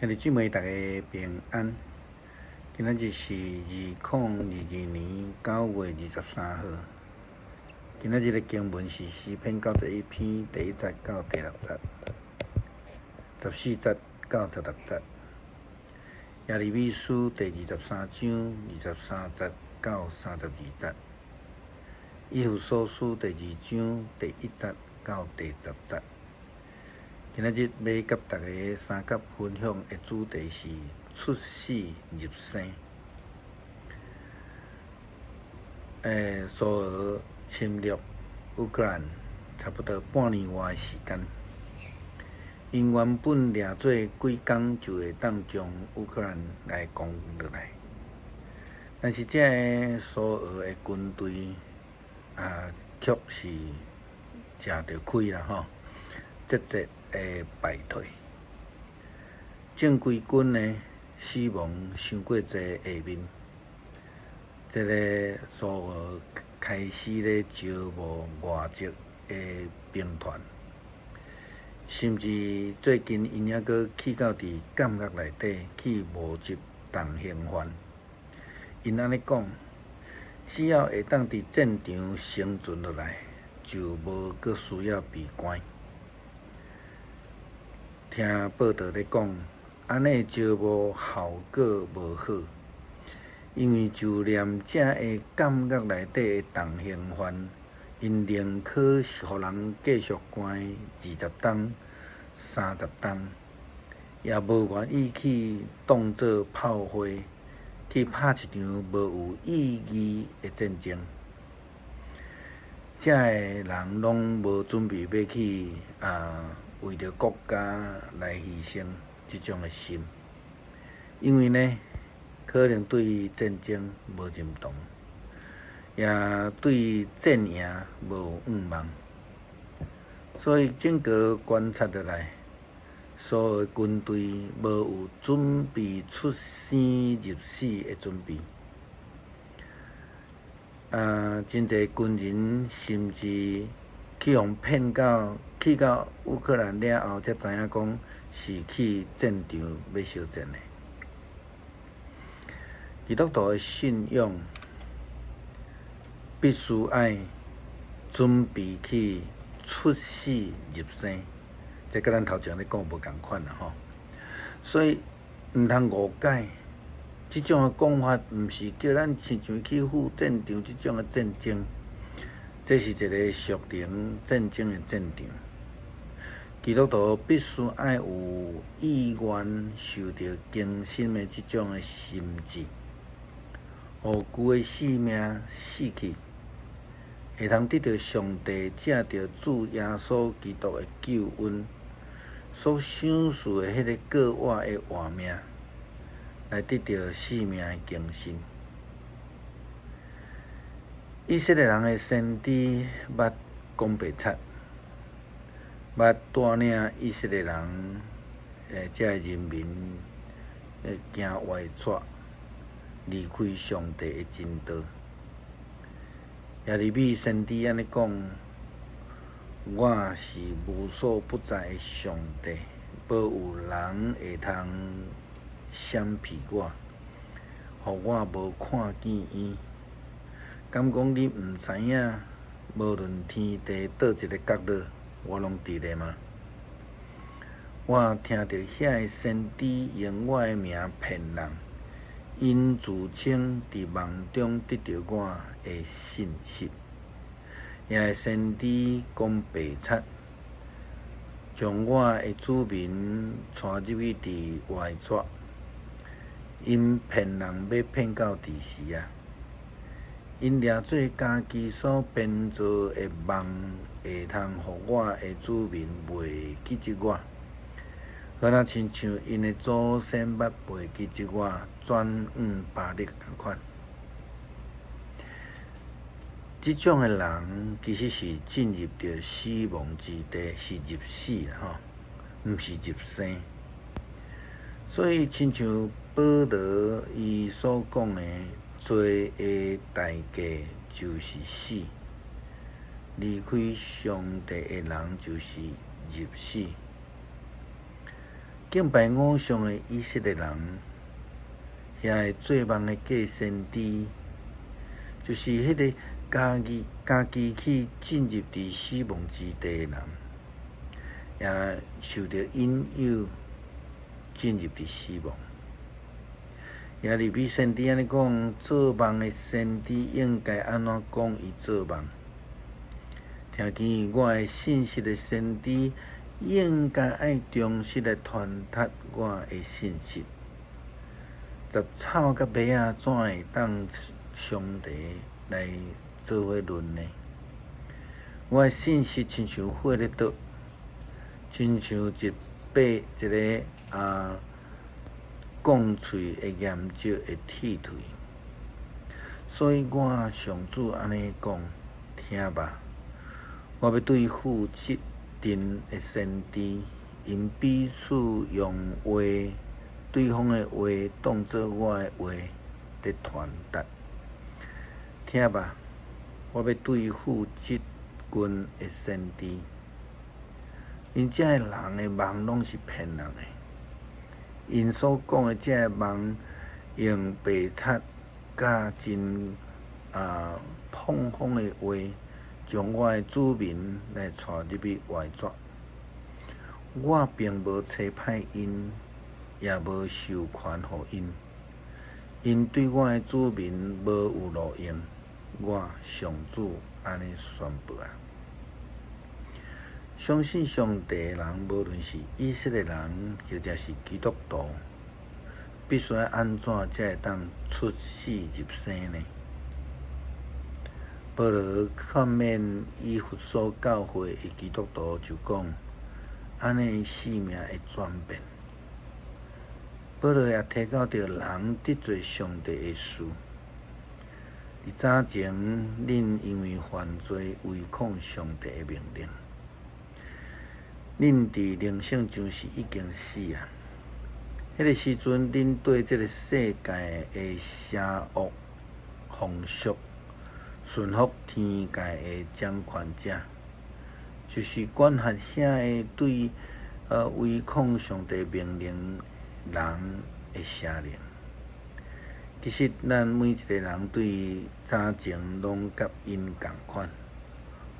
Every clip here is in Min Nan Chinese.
兄弟姊妹，大家平安。今仔日是2022年9月23號。今仔日的經文是詩篇91篇第1節到第6節，14節到16節。耶利米書第23章23節到32節。以弗所書第二章第1節到第10節。今仔日欲佮大家相佮分享的主題是出死入生。蘇俄侵略烏克蘭差不多半年外的時間，𪜶原本掠做幾工就會當將烏克蘭來攻落來，但是這个蘇俄的軍隊啊，卻是食著虧啦吼，節節的敗退，正規軍呢死亡傷過濟下面，這个蘇俄開始咧招募外籍的兵團，甚至最近𪜶猶閣去到佇監獄內底去募集重刑犯。𪜶按呢講，只要會當佇戰場生存落來，就無閣需要閉關。聽報道咧講，按呢招募效果無好，因為就連這个監獄內底的重刑犯，𪜶寧可予人繼續關20冬、30冬，也無願意去當做炮灰，去拍一場無有意義的戰爭。這个人攏無準備欲去啊，為著國家來犧牲這種的心，因為呢，可能對戰爭無認同，也對戰贏無願望，所以整個觀察落來，蘇俄軍隊無有準備出生入死的準備，啊，真濟軍人甚至去予騙到去到烏克蘭了後，才知影講是去戰場欲相戰的。基督徒的信仰必須愛準備去出死入生，這佮咱頭前咧講無仝款啦吼。所以毋通誤解，這種的講法，毋是叫咱親像去赴戰場這種的戰爭。這是一個屬靈戰爭的戰場，基督徒必須愛有意願受著更新的這種的心志，予舊的性命死去，會通得著上帝藉著主耶穌基督的救恩所賞賜的彼个過活的活命，來得著生命的更新。以色列人的先知捌講白賊，捌帶領以色列人這个人民行歪跩，離開上帝的真道。耶利米先知按呢講：我是無所不在的上帝，無有人會通閃避我，予我無看見伊。敢講你毋知影，無論天地佗一个角落，我攏佇咧嗎？我聽著遐个先知用我的名騙人，𪜶自稱佇夢中得著我的信息。遐个先知講白賊，將我的子民帶入去佇歪跩，𪜶騙人欲騙到佇時啊？𪜶掠做家己所編造的夢，會通予我的子民袂記得我，好若親像𪜶的祖先捌袂記得我，轉往巴力仝款。這種的人其實是進入著死亡之地，是入死啦吼，毋是入生。所以親像保羅伊所講的，罪的代價就是死，離開上帝的人就是入死。敬拜偶像的以色列人，遐个做夢的假先知，就是彼个家己家己去進入佇死亡之地的人，也受著引誘進入佇死亡。耶利米先知按呢講，做夢的先知應該按怎講伊做夢？聽見我的信息的先知應該愛忠實來傳達我的信息。雜草佮麥仔怎會當相提來做伙論呢？我的信息親像火咧灼，親像一把一个摃喙的鹽石的鐵槌。所以我上主按呢講，聽吧，我欲對付這陣的先知，𪜶彼此用話，對方的話當做我的話佇傳達。聽吧，我欲對付這群的先知，𪜶這个人的夢攏是騙人的，𪜶所講的這个夢用白賊佮真膨風的話，將我的子民來帶入去歪轉。我並無差派𪜶，也無授權予𪜶。𪜶對我的子民無有路用，我上主按呢宣布啊！相信上帝的人，無論是以色列人，或者是基督徒，必須愛按怎才會當出死入生呢？保羅勸勉以弗所教會的基督徒就講：按呢性命會轉變。保羅也提到著人得罪上帝的事。佇早前，恁因為犯罪違抗上帝的命令，恁佇靈性上是已經死啊！彼个時陣，恁對這个世界的邪惡風俗，順服天界的掌權者，就是管轄遐個對違抗上帝命令人的邪靈。其實，咱每一个人對早前攏佮𪜶仝款，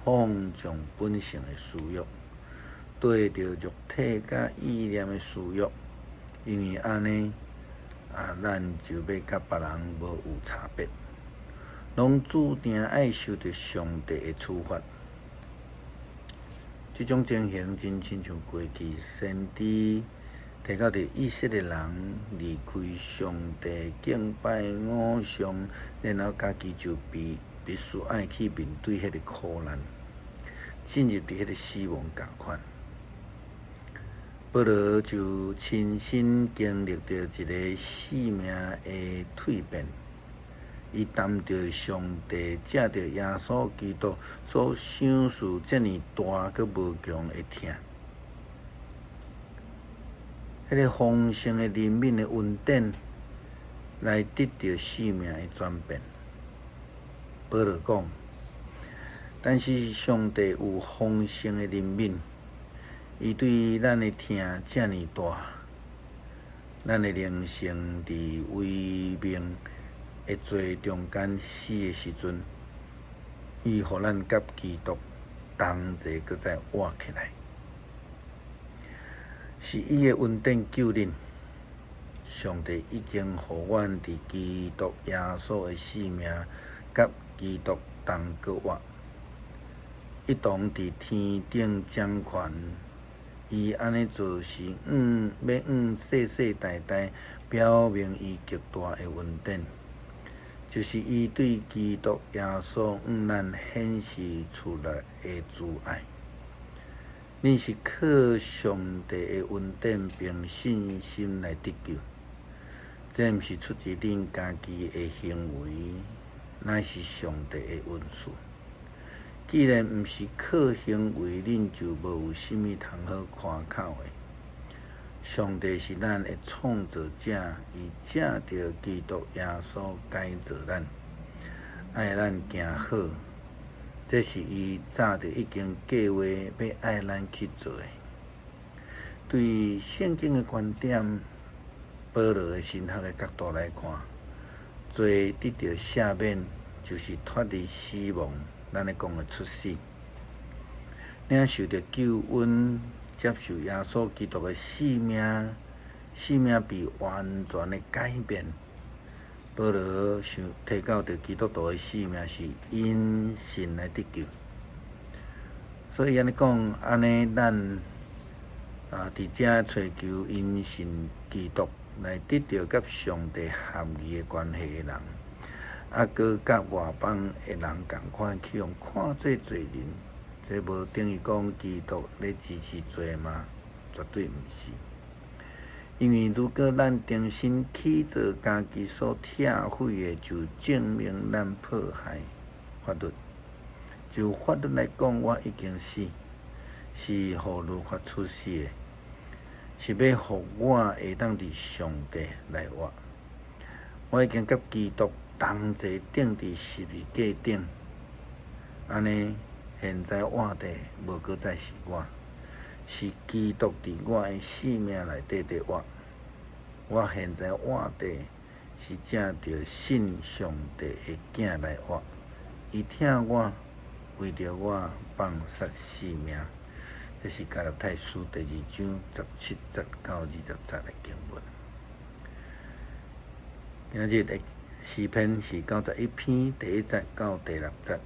放縱本性的私欲，對著肉體佮意念的私欲，因為按呢，咱就欲佮別人無有差別，攏注定愛受著上帝的處罰。這種情形真親像過去先知提到著以色列人離開上帝敬拜偶像，然後家己就必必須愛去面對彼个苦難，進入佇彼个死亡仝款。保羅就親身經歷著一个性命的蛻變，伊擔著上帝藉著耶穌基督所賞賜遮爾大閣無窮的疼。彼个豐盛的憐憫的恩典，來得著性命的轉變。保羅講，但是上帝有豐盛的憐憫，伊對咱的疼遮爾大，咱的靈性佇違命的罪中間死的時陣，伊予咱佮基督同齊閣再活起來。是伊的恩典救恁，上帝已經予阮佇基督耶穌的性命佮基督同閣活，一同佇天頂掌權。伊按呢做是欲向世世代代表明伊極大的恩典，就是伊對基督耶穌向咱顯示出來的慈愛。恁是靠上帝的恩典憑信心來得救，這毋是出自恁家己的行為，乃是上帝的恩賜。既然毋是靠行為，恁就無有啥物通好誇口的。上帝是咱的創造者，伊藉著基督耶穌改造咱，愛咱行好。這是伊早就已經計畫欲愛咱去做的。對聖經的觀點，保羅的神學的角度來看，罪得著赦免，就是脫離死亡，咱咧講的出死。領受著救恩，接受耶穌基督的性命，性命被完全的改變。保羅想提到著基督徒的性命是因信來得救，所以按呢講，按呢咱啊佇遮揣求因信基督來得著佮上帝合宜的關係的人，啊，閣佮外邦的人仝款去予看做罪人，這無等於講基督咧支持罪嗎？絕對毋是。因為如果咱重新起做家己所拆毀的，就證明咱破壞法律。就法律來講，我已經死，是予律法處死的，是欲予我會當佇上帝來活。我已經佮基督同齊釘佇十字架頂，按呢，現在活的無閣再是我。是基督佇我的生命內底佇活，我現在活的是藉著信上帝的囝來活，伊疼我，為著我放捨性命。這是加拉太書第二章十七節到二十節的經文。今日的詩篇是91篇第一節到第六節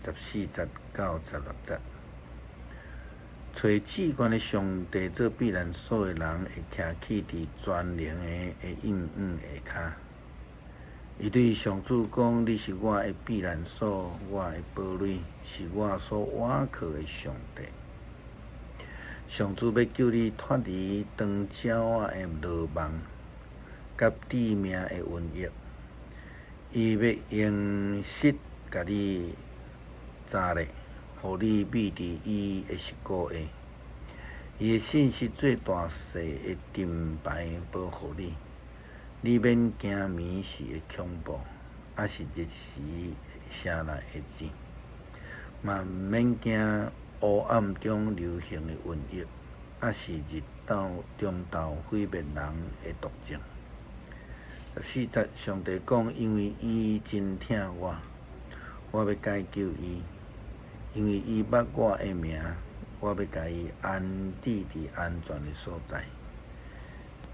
，14節到16節。揣至懸的上帝做避難所的人，會徛起佇全能的的蔭影下跤。伊對上主講：你是我的避難所，我的堡壘，是我所倚靠的上帝。上主欲救你脫離長鳥仔的羅網，佮致命的瘟疫。伊欲用膝共你紮咧，予你覕佇伊的肋骨下，伊的信實做大細的盾牌保護你，你免驚暝時的恐怖，抑是日時射來的箭，嘛毋免驚烏暗中流行的瘟疫，抑是日晝中晝毀滅人的毒症。14節，上帝講：因為伊真疼我，我欲解救伊。因為伊捌我的名，我欲共伊安置佇安全的所在。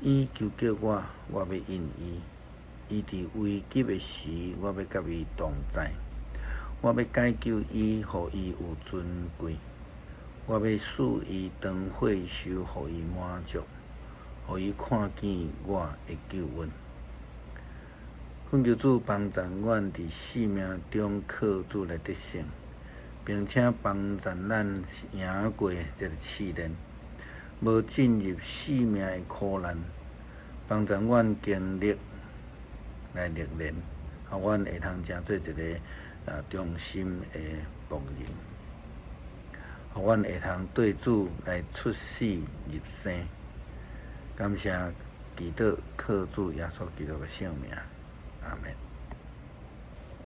伊求叫我，我欲應伊。伊佇危急的時，我欲佮伊同在。我欲解救伊，予伊有尊貴。我欲賜伊長歲壽，予伊滿足，予伊看見我的救恩。懇求主幫贊阮佇生命中靠主來得勝。並且幫助咱贏過這个試煉，無進入死命的苦難，幫助阮經歷來歷練，予阮會通成做一个忠心的僕人，予阮會通對主來出死入生。感謝祈禱，靠主耶穌基督的聖名，阿們。